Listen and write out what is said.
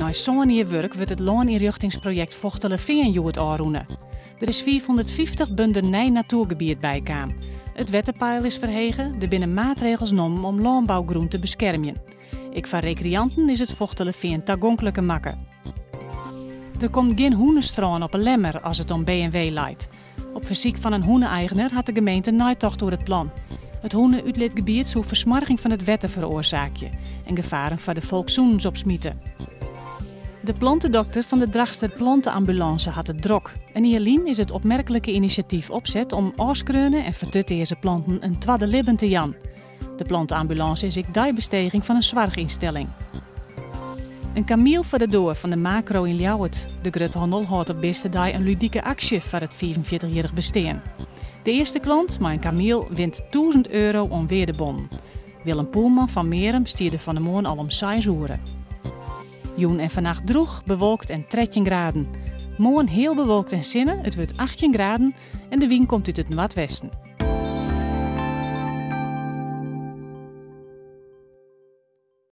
Nei sân jier wurk wurdt it lânynrjochtingsprojekt Fochtelerfean hjoed ôfrûne. Der is 550 bunder nij natoergebiet bykaam. It wetterpeil is ferhege, der binne maatregels nommen om lânbougrûn te beskermjen. Ek foar rekreanten is it Fochtelerfean tagonkliker makke. Der komt gjin hûnestrân op 'e Lemmer as it oan B en W leit. Op fersyk fan in hûne-eigener hat de gemeente neitocht oer it plan. It hûne-útlitgebiet soe fersmoarging fan it wetter feroarsaakje en gefaren foar de folkssûnens opsmite. De plantedokter fan de Drachtster Planteambulânse hat it drok. In jier lyn is it opmerklike inisjatyf opset om ôfskreaune en fertutearze planten in twadde libben te jaan. De planteambulânse is ek deibesteging fan in soarchynstelling. In kamiel foar de doar fan de Makro yn Ljouwert. De gruthannel hâldt op bistedei in ludike aksje foar it 45-jierrich bestean. De earste klant mei in kamiel wint 1000 euro oan weardebonnen. Willem Poelman fan Mearum stie der fan 'e moarn al om seis oere. Jûn en fannacht drûch, bewolkt en 13 graden. Moarn heal bewolkt en sinne, it wurdt 18 graden en de wyn komt út it noardwesten.